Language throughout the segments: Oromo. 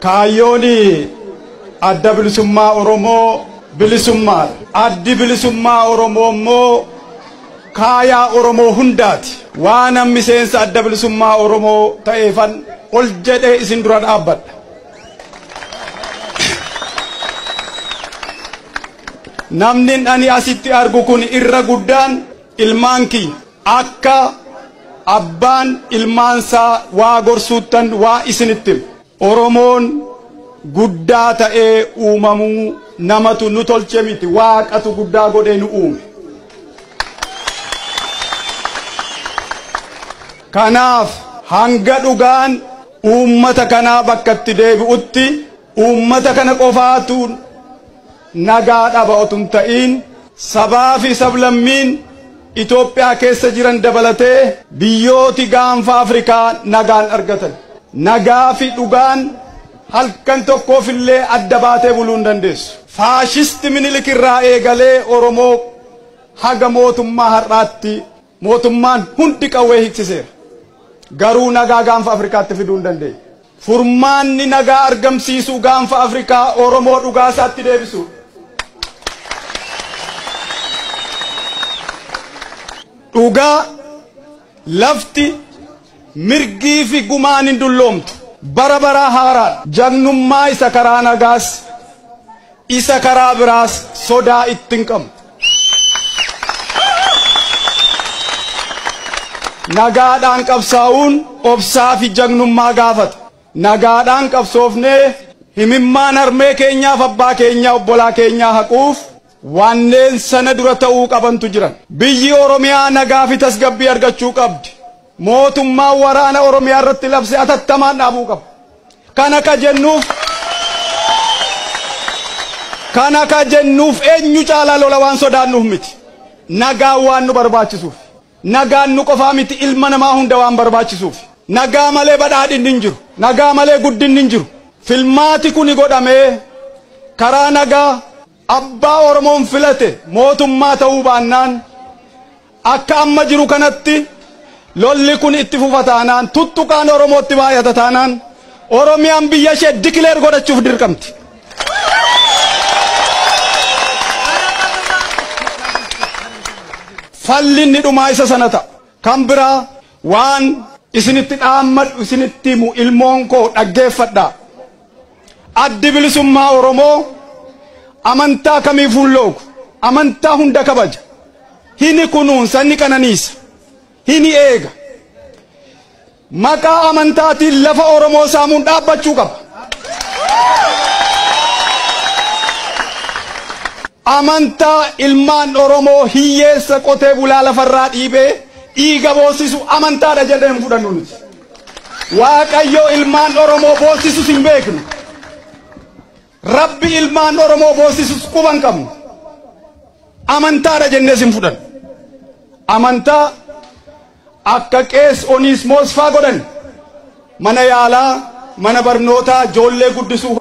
Kaayyoon adda bilisummaa Oromoo bilisummaa addi bilisummaa Oromoo immoo kaayaa Oromoo hundaati. Waan namni seensa adda bilisummaa Oromoo ta'eefan ol jedhee isin dura dhaabbadha. Namni ani asitti argu kun irra guddaan ilmaan kiyya. Akka abbaan ilmaansaa waa gorsuuttan waa isinitti hima. Oromoon guddaa ta'ee uumamuu namatu nu tolche miti, waaqatu guddaa godhee nu uume. Kanaaf hanga dhugaan uummata kanaa bakka itti deebi'utti uummata kana qofaatu nagaa dhaba otoo hin ta'in sabaa fi sablammiin Itoophiyaa keessa jiran dabalatee biyyooti gaanfa Afrikaa nagaan argatan. Nagaa fi dhugaan halkan tokkoofillee adda baatee buluu hin dandeessu. Faashisti Minilik irraa eegalee Oromoo haga mootummaa har'aatti mootummaan hundi qawwee hiiksiseera. Garuu nagaa gaanfa Afrikaatti fiduu hin dandeenye. Furmaanni nagaa argamsiisuu gaanfa Afrikaa Oromoo dhugaa isaatti deebisu. Dhugaa lafti mirgii fi gumaan hin dulloomtu. Bara baraa haaraadha. Jagnummaa isa karaa nagaas isa karaa biraas sodaa itti hin qabnu. Nagaadhaan qabsaa'uun obsaa fi jagnummaa gaafata. Nagaadhaan qabsoofnee himimmaan harmee keenyaaf abbaa keenyaa obbolaa keenyaa haquuf wanneen sana dura ta'uu qabantu jiran. Biyyi Oromiyaa nagaa fi tasgabbii argachuu qabdi. Mootummaan waraana Oromiyaa irratti labsee atattamaan dhaabuu qaba. Kana ka jennuuf eenyu caalaa lola waan sodaannuuf miti. Nagaan waan nu barbaachisuuf. Nagaan nu qofaa miti, ilma namaa hunda waan barbaachisuuf. Nagaa malee badhaadhinni hin jiru. Nagaa malee guddinni hin jiru. Filmaati kuni godhamee karaa nagaa abbaa Oromoon filate mootummaa ta'uu baannaan akka amma jiru kanatti lolli kun itti fufa taanaan tuttuqaan Oromootti baay'ata taanaan Oromiyaan biyya ishee dikileer godhachuuf dirqamti. Falli inni dhumaa isa sana ta'a. Kan biraa waan isinitti dhaammadhu isinitti himu ilmoon koo dhaggeeffadhaa. Addi bilisummaa Oromoo amantaa kamiifuu hin loogu. Amantaa hunda kabaja. Hini kunuunsa, inni qananiisa. Hini eega. Maqaa amantaatiin lafa Oromoo saamuun dhaabbachuu qaba. Amantaa ilmaan Oromoo hiyyeessa qotee bulaa lafarraa dhiibee dhiiga boosisu amantaadha jedhee hin fudhannu nuti. Waaqayyo ilmaan Oromoo boosisus hin beeknu. Rabbi ilmaan Oromoo boosisus quba hin qabnu. Amantaadha jennees hin fudhannu. Amantaa akka qees Onismoos faa godhan mana yaalaa, mana barnootaa, ijoollee guddisuu.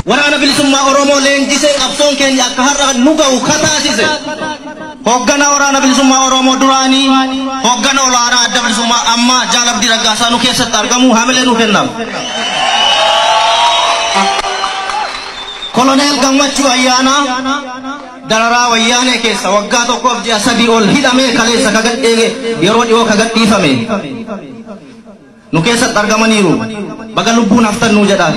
Waraana bilisummaa Oromoo leenjisee qabsoon keenya akka har'a nu ga'u kataasise. Hoogganaa waraana bilisummaa Oromoo duraanii, hoogganaa olaanaa adda bilisummaa ammaa Jaal Abdii Raggaasaa nu keessatti argamu hamilee nu kennama. Koloneel Gammachuu Ayyaanaa dararaa wayyaanee keessa waggaa 1f ji'a 3 ol hidhamee kaleessa kagadheege yeroo dhiyoo kagadhiifame. Nu keessatti argamaniiru. Baga lubbuun haftan nuu jedhaan.